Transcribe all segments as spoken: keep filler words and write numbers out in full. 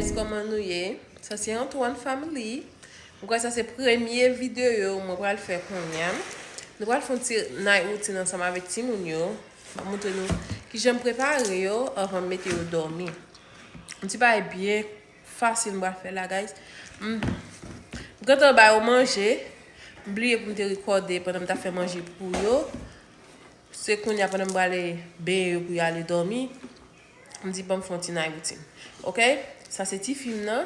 Guys, kòman nou ye? Sa se Antoine Family. Mwen kwè sa se premye videyo mwen pral fè kounye a. Nou pral fè yon ti night routine ansanm avèk timoun yo. Mwen montre nou kijan m prepare yo anvan m mete yo dòmi. Yon ti bagay byen fasil m pral fè la, guys. M, m gentan ba yo manje. M bliye pou m te rekòde pandan m t ap fè manje pou yo. Se kounye a pandan m prale benyen yo pou yo ale dòmi. M di, "Ban m fè yon ti night routine." Oke? Sa se tifi m nan.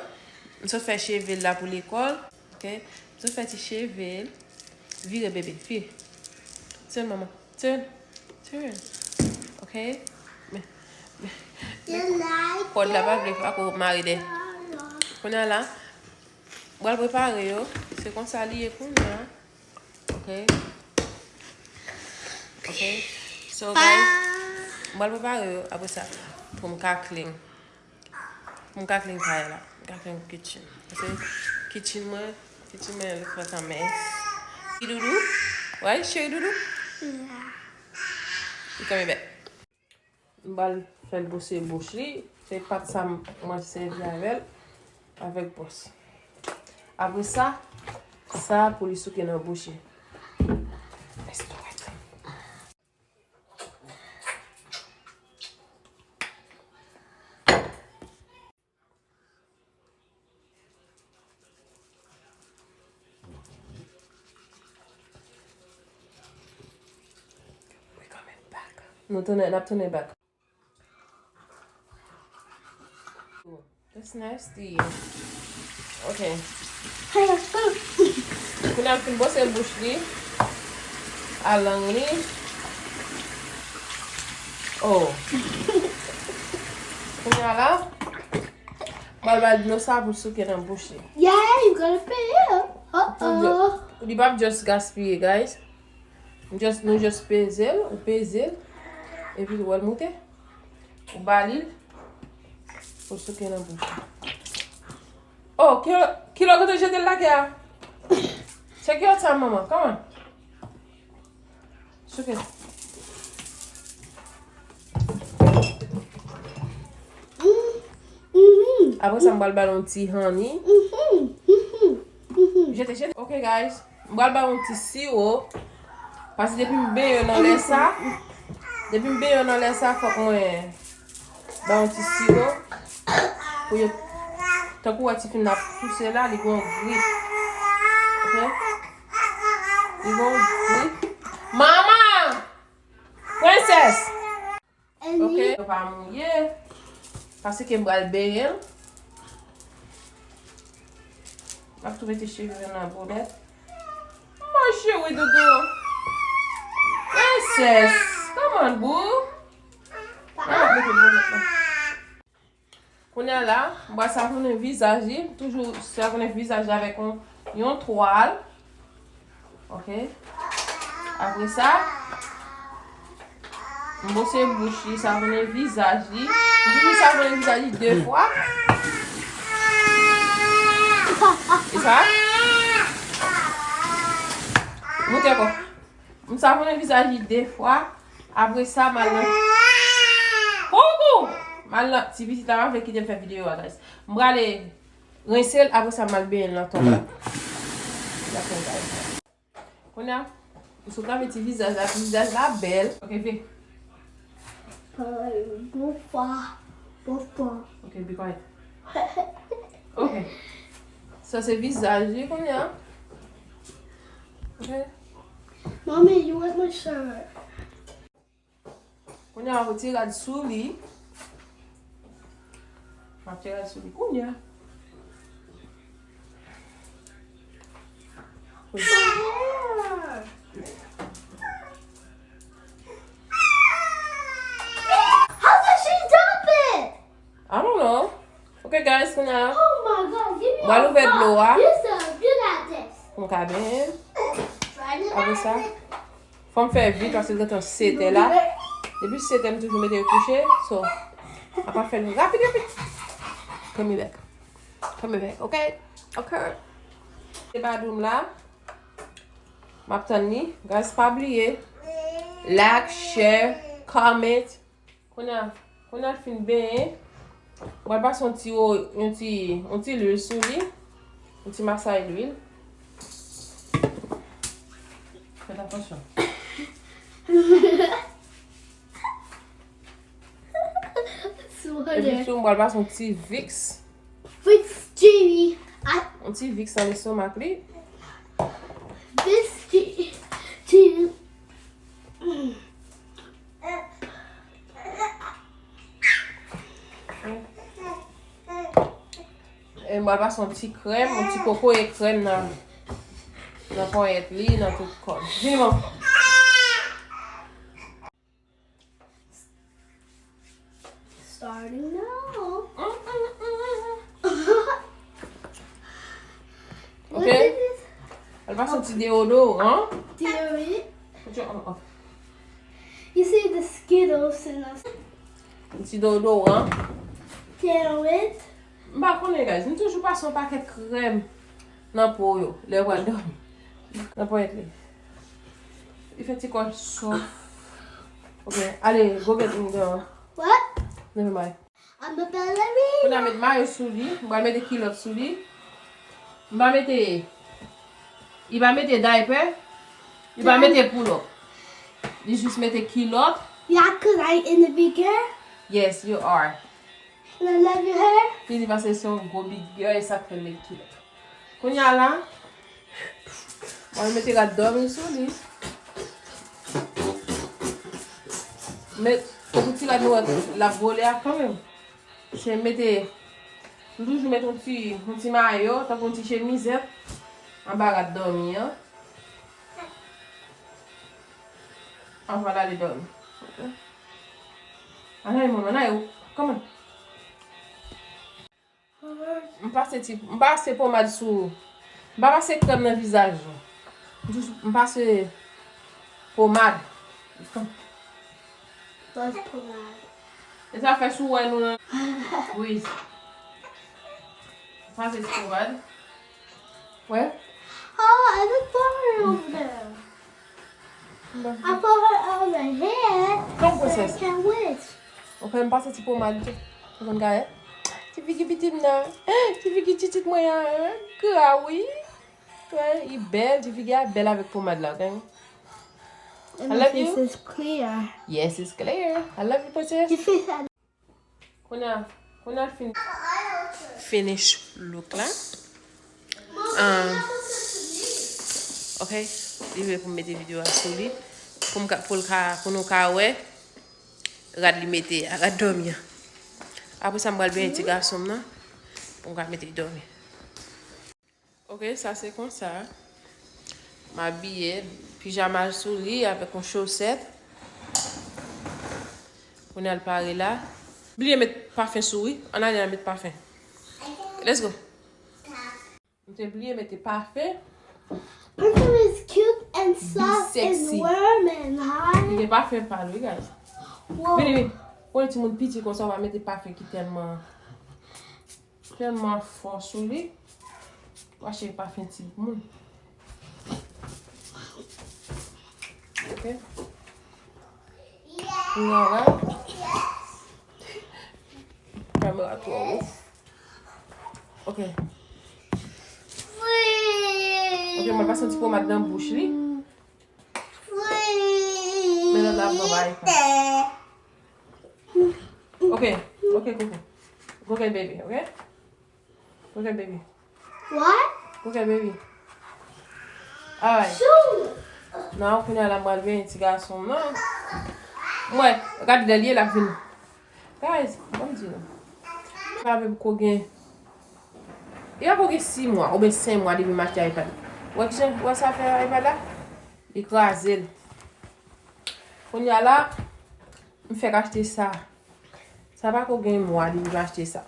M sot fè cheve l la pou lekòl. Oke? M sot fè ti cheve l. Vire, bebe. Vire. Turn, manman. Turn. Turn. Oke? Men, men, men, kòd la pa vle, pa ko mare dèyè. Kounye a la, m pral prepare yo. Se konsa li ye kounye a. Oke? Oke? So, guys, m pral prepare yo. Apre sa, pou m ka clean. Pou m ka clean kay la. M ka clean kitchen. Paske kitchen mwen, kitchen mwen look like a mess. Cheri doudou? Right, cheri doudou? Yeah. You coming back? M pral fè l bwose bouch li. Se pat sa m, mwen sèvi avè l. Avèk bwòs. Apre sa, sa pou li souke nan bouch li. Let's do it. We coming back. Nou tounen, n ap tounen back. That's nasty. Ok. Kounye a l fin bwose bouch li. A lang li. Oh. Kounye a la, m pral ba l dlo sa pou l souke nan bouch li. Yeah, you gotta pay it. Uh-oh. Li p ap just gaspiye, guys. Just, nou just peze l, ou peze l, epi ou wè l moute. Ou ba li l, pou souke nan bouch li. Oh, kilo, kilo gentan jete l lakè a. Check your time, manman. Come on. Souke. Apre sa, m pral ba l yon ti honey. Jete, jete. Ok, guys. M pral ba yon ti siwo. Paske depi m benyen yo nan lè sa, depi m benyen yo nan lè sa, fòk mwen ba yon ti siwo. Pou yo, tankou wè tifi m nan ap pouse la, li gon grip. Ok? Li gon grip. Manman! Princess! Ok, yo pa mouye. Paske m pral benyen l. M ap tou mete cheve nan bonèt. Mon cheri doudou. Princess, come on, boo. Mwen ap mete bonèt la. Kounye a la, m pral savounen vizaj li. Toujou savounen vizaj la avèk yon, yon twal. Ok. Apre sa, m bwose bouch li, savounen vizaj li. M toujou savounen vizaj li de fwa. E sa? Moute ankò. M savounen vizaj li de fwa. Apre sa, m al nan, koukou! M al nan, ti pitit la pa vle kite m fè videyo a, guys. M prale rense l, apre sa, m al benyen l nan tonb la. Dakò, guys. Kounye a, m sot lave ti vizaj la, ti vizaj la bèl. Ok, vle. Bonfwa. Bonfwa. Ok, be quiet. Ok. Sa se vizaj li kounye a. Ok. Mommy, you with my shirt? Kounye a, m ap retire rad sou li. M ap retire rad sou li kounye a. How did she drop it? I don't know. Ok, guys, kounye a, oh my God, give me m pral ouvè dlo a. Use a big ass. Pou m ka benyen. Apre sa, fò m fè vit paske l gentan sèt è la. Depi sèt è, m toujou mete yo kouche. So, m ap fè l rapid, rapid. Call me back. Call me back, ok? Ok. Se badou m la. M ap tann li. Guys, pa bliye. Like, share, comment. Kounye a, kounye a l fin benyen. Mwen pase yon ti, yon ti, yon ti lwil sou li. Yon ti masay lwil. Fè atansyon. Epi tou, mwen pral pase yon ti Vicks. Vicks Genie. Yon ti Vicks nan lestomak li. Vicks Genie. E m pral pase yon ti krèm, yon ti kokoye krèm nan, nan ponyèt li, nan tout kò l. Vini, manman. Starting now. Ok. Al pase yon ti deodoran. Deodorant. Put your arm up. You see the Skittles in the. Yon ti deodoran. Can't wait. M pa konnen, guys. M toujou pase yon pakèt krèm nan po yo lè yo pral dòmi. Nan ponyèt li. Li fè ti kò l soft. Ok, ale, go get me the. What? Never mind. I'm a ballerina. Kounye a met mayo sou li. M pral mete kilòt sou li. M pa mete, li pa mete diaper. Li pa mete pull-up. Li jis mete kilòt. Yeah, 'cause I in the big girl. Yes, you are. And I love you, hair. Li di paske se yon gwo big girl, e sa k fè l met kilòt. Kounye a la, mwen mete rad dòmi sou li. Met, tankou ti rad nou wè l ap vole a kanmenm. Se mete, m toujou met yon ti, yon ti mayo, tankou yon ti chemizèt, anba rad dòmi an. Anvan l ale dòmi. Ok. Ann ale, manman, ann ale, come on. M pase ti, m pase pomad sou, m pa pase krèm nan vizaj mwen. M jis, m pase pomad. Pas pomad. E sa fè si w wè nou nan, wi. Pase ti pomad. Wè. Oh, I look for her over there. I put her over here. Come, princess. I can't wait. Ok, m pase ti pomad tou. Ou konn gade? Ti figi pitit m nan. Ti figi titit mwen an, gra wi. Wè, li bèl, ti figi a bèl avèk pomad la, ok? And I love you. This is clear. Yes, it's clear. I love you, princess. Your face. Kounye a, kounye a l fin finish look la. Um, ok, li vle pou m mete videyo a sou li. Pou m ka, pou l ka, pou nou ka wè rad li mete a, rad dòmi an. Apre sa, m pral benyen ti gason m nan pou m ka mete l dòmi. Ok, sa se konsa. M abiye, pijama sou li avèk yon chosèt. Kounye a l pare la. Bliye met pafen sou wi. Ann ale al met pafen. Let's go. M te bliye mete pafen. Perfume is cute and soft and warm and high. Li gen pafen pa l wi, guys. Vini, vini. Pou yon timoun piti konsa, w pa mete pafen ki tèlman Tèlman fò sou li. Wache pafen timoun. Ok. Kounye a la. Kamera twò wo. Ok. Ok, mwen pase yon ti pomad nan bouch li. Men lòt la ap pran bagay sa. Ok, ok, koko. Go get baby, ok? Go get baby. What? Go get baby. Alright. Shoot! Now, kounye a la, m pral benyen ti gason m nan. Mwen, gade lè l ye, l ap vini. Guys, ban m di nou. Sa vle m ko gen. Li pa ko gen sis mwa oubyen senk mwa depi m achte iPad la. Wè kijan, wè sa fè iPad la? Li kraze l. Kounye a la, m fèk achte sa. Sa pa ko gen mwa depi m achte sa.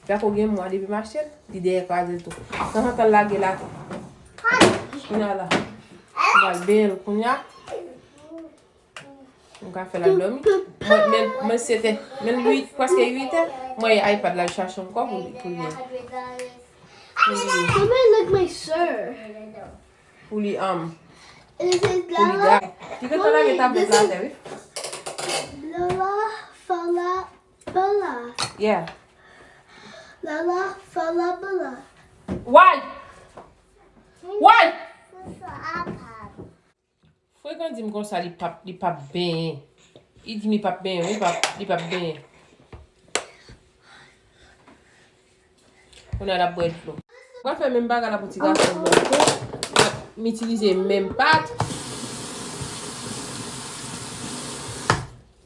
Li pa ko gen mwa depi m achte l, li dèyè kraze l tou. Tanzantan l lage l atè. Kounye a la, m pral benyen l kounye a. M ka fè l al dòmi. Mwen, men, men sete, men uit, prèske uitè, mwen iPad la al chache ankò pou li, pou li. Come and look my sir. Pou li, um, pou li gade. Li gentan lage tablèt la atè, wi. Lola, Fala, Bella. Yeah. Lala, fala, bala. Why? Why? Frekan di m konsa li pap, li pap benyen. Li di m li pap benyen, li pap, li pap benyen. Kounye a l ap bwè dlo. Mwen fè menm bagay la pou ti gason m nan, oke? M itilize menm pat.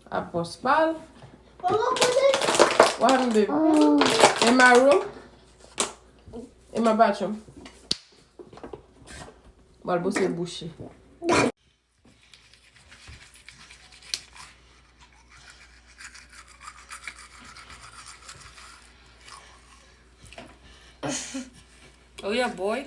Apòs pa l. What happened, baby? In my room? In my bathroom? Bal bose bouche. Oh yeah, boy.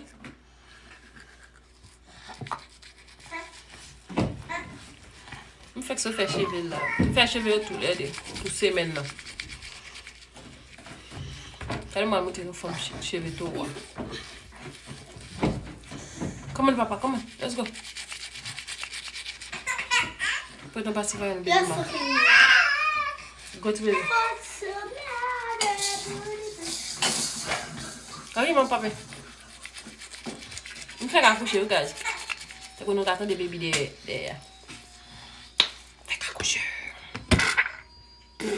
M fèk sot fè cheve l la. M fè cheve yo tou lè de, pou semèn nan. Gade mwen montre yon fanm che- cheve towo a. Come on, papa, come on. Let's go. Pran yon pati vanyan, baby man. Go to baby. Gade mwen, papa. M fèk akouche, wi, guys. Tankou nou ka tande baby dèyè, dèyè a. Fèk akouche. Mama,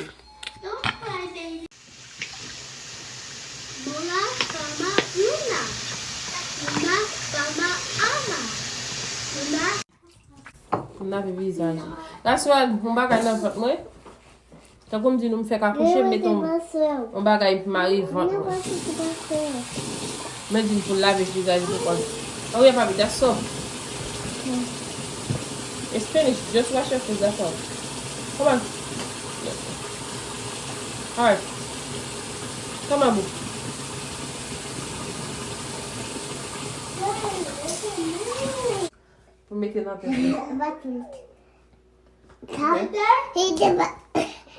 mama, mama, mama, mama. Pou m lave vizaj. That's why yon bagay nan vant mwen. Tankou m di nou m fèk akouche, m mete yon, yon bagay pou mare vant mwen. Men di m pou l lave vizaj li pou kòl. Oh yeah, papi, that's all. It's finished. Just wash your face, that's all. Come on. Alright. Come on, boo. Pou mete nan tèt li.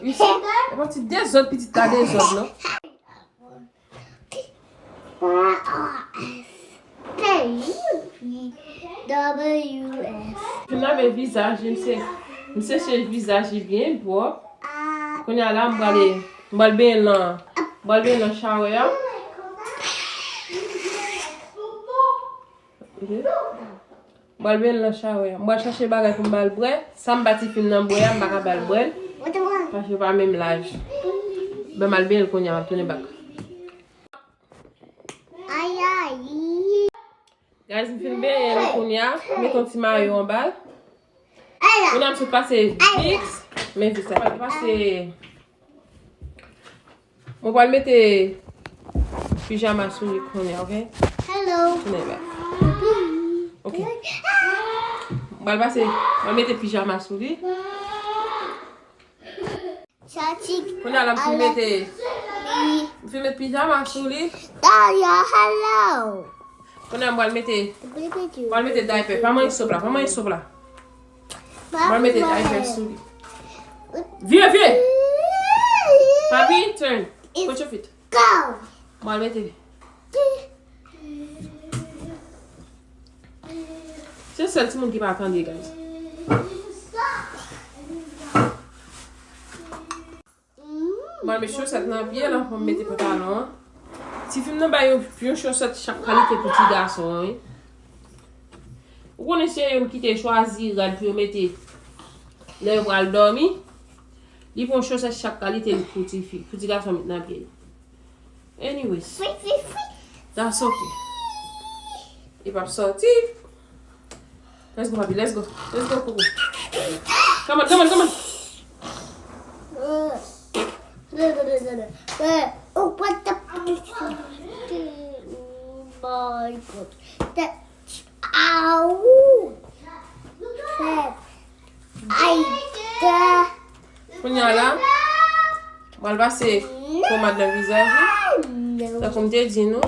Isi, e pa ti dezòd, pitit la dezòd, non? Fin lave vizaj li, m se, m seche vizaj li byen pwòp. Kounye a la, m prale, m pral benyen nan, m pral benyen nan shower a. Ok. M pral benyen nan shower a. M pral chache bagay pou m ba l bwè. Sa m ba tifi m nan bwè a, m pa ka ba l bwè l. Paske yo pa menm laj. Bon, m al benyen l kounye a, m ap tounen back. Guys, m fin benyen l kounye a. Met yon ti mayo anba l. Kounye a m sot pase Vicks. Men Vicks la. M pral pase Mwen pral mete pijama sou li kounye a, ok? Hello. Tounen la. Ok. Mwen pral pase, mwen mete pijama sou li. Kounye a la, m fin mete, m fin mete pijama sou li. Daya, hello. Kounye a, mwen pral mete, mwen pral mete diaper. Pa manyen sop la, pa manyen sop la. Mwen mete diaper sou li. Vire, vire. Papi, turn. Put your feet. Mwen mete. Se sèl timoun ki pa tande, guys. Mwen met chosèt nan pye l anvan m mete pantalon an. Tifi m nan bay yon, yon chosèt chak kalite pou ti gason an, wi. Ou konnen se yo menm ki te chwazi rad pou yo mete lè yo pral dòmi. Li pran chosèt chak kalite pou tifi, pou ti gason met nan pye l. Anyways, that's okay. Li p ap sòti. Let's go, papi, let's go. Let's go, koko. Come on, come on, come on. Kounye a la, mwen al pase pomad nan vizaj li. Tankou m te di nou.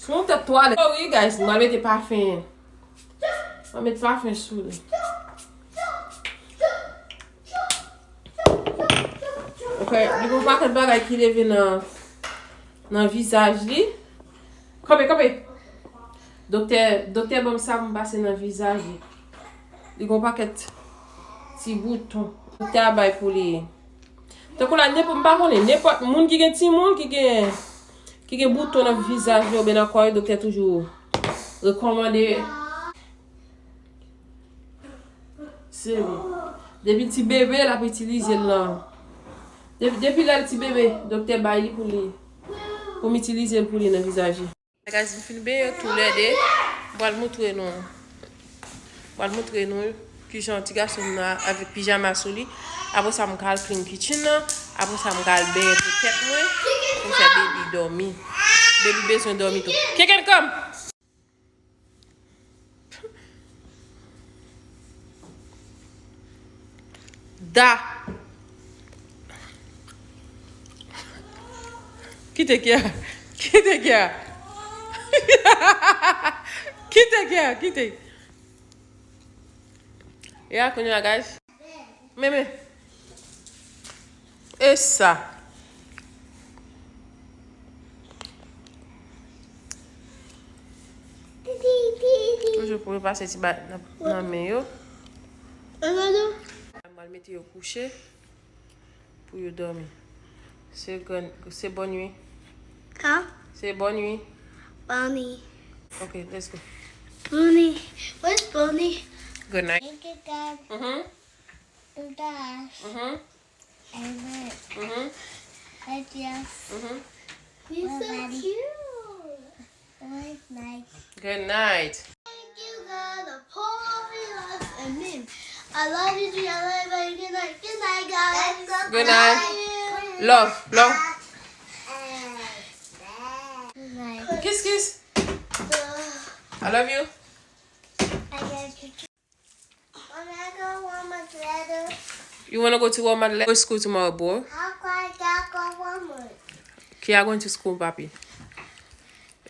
Se yon tèt twalèt. Oh wi, guys, mwen al mete pafen. Mwen met pafen sou li. Ok, li gon pakèt bagay ki leve nan, Nan vizaj li. Kanpe, kanpe. Doktè, doktè ban m savon pase nan vizaj li. Li gon pakèt ti bouton. Doktè a bay pou li. Tankou la, nenpòt, m pa konnen, nenpòt moun ki gen timoun, ki gen, ki gen bouton nan vizaj yo, oubyen nan kò yo, doktè toujou rekòmande. Se li. Depi ti bebe, l ap itilize l nan. Depi, depi lè l ti bebe, doktè bay li pou li, pou m itilize l pou li nan vizaj li. Guys, m fin benyen yo toulède. M pral moutre nou. M pral moutre nou kijan ti gason m nan avèk pijama sou li. Apre sa, m ka al clean kitchen nan. Apre sa, m ka al benyen pou tèt mwen. Pou fè baby dòmi. Baby bezwen dòmi tou. Kenkenn kòm! Da. Kite Kiara. Kite Kiara. Kite Kiara. Kite. Ya, kounye a, guys. Meme. E sa. Toujou pou yo pase ti ba nan, nan men yo. Mwen al mete yo kouche pou yo dòmi. Se gran, se bonn nwi. Ka? Se bonn nwi. Bonne nuit. Ok, let's go. Bonne nuit. Where's Bonnie? Good night. Thank you, God. Mhm. Dash. Mhm. Amen. Mhm. Adios. Mhm. You're so cute. Good night. Good night. Thank you, God, for all of us. Amen. I love you, I love you. Good night. Good night, guys. Good night. Love you. Love, love. Good night. Kiss, kiss. I love you. I love you too. Mommy, I got one more letter. You wanna go to Walmart? Let's go school tomorrow, bro. I got one more. Kiara going to school, papi.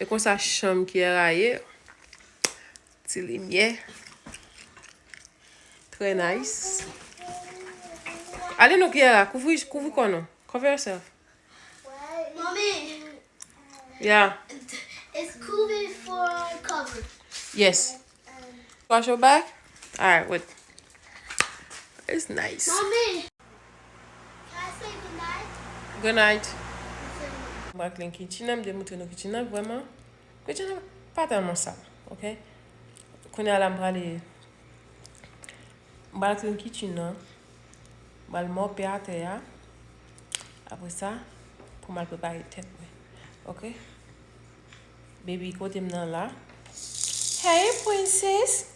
E konsa chanm Kiara ye. Ti limyè. Trè nice. Ale non, Kiara, kouvri, kouvri kò nou. Cover yourself. Mommy. Yeah. It's cool before cover. Yes. Wash your back? Alright, wait. It's nice. Mommy. Can I say good night? Good night. Mwen clean kitchen nan, m te montre nou kitchen nan, vrèman. Kitchen nan pa tèlman sal, ok? Kounye a la, m prale M pral clean kitchen nan. M pral mope atè a. Apre sa, pou m al prepare tèt mwen. Ok? Baby, kote m nan la? Hey, princess!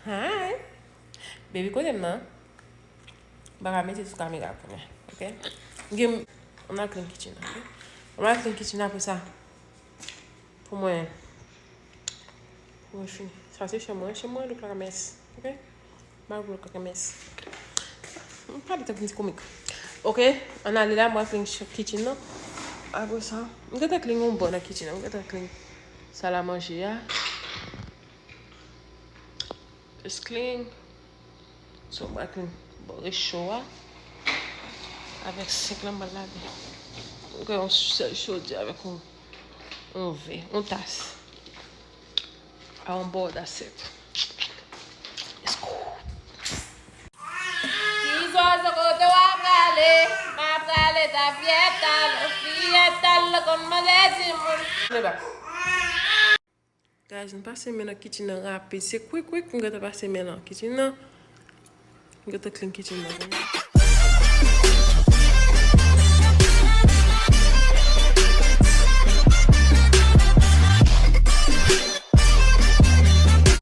Hi! Baby, kote m nan? M pa ka mete sou kamera kounye a. Ok? Gen, m al clean kitchen nan, ok? M al clean kitchen apre sa. Pou mwen, pou mwen fini. Sa se chanm mwen. Chanm mwen look like a mess. Ok? M pa vle look like a mess. M pale tankou yon ti komik. Ok? Ann ale la, mwen clean kitchen nan. Apre sa, m gentan clean yon bò nan kitchen nan. M gentan clean sal a manje a. It's clean. So, m pral clean bò recho a. Avèk sink lan, m pral lave. M gen yon sèl chodyè avèk yon, yon vè, yon tas. A yon bò, that's it. Let's go. Ti zwazo, kote w ap prale? M ap prale ta fyèt al, fyèt al, konn manje timoun. Guys, m pase men nan kitchen nan rapid. Se kwik kwik m gentan pase men nan kitchen nan. M gentan clean kitchen nan.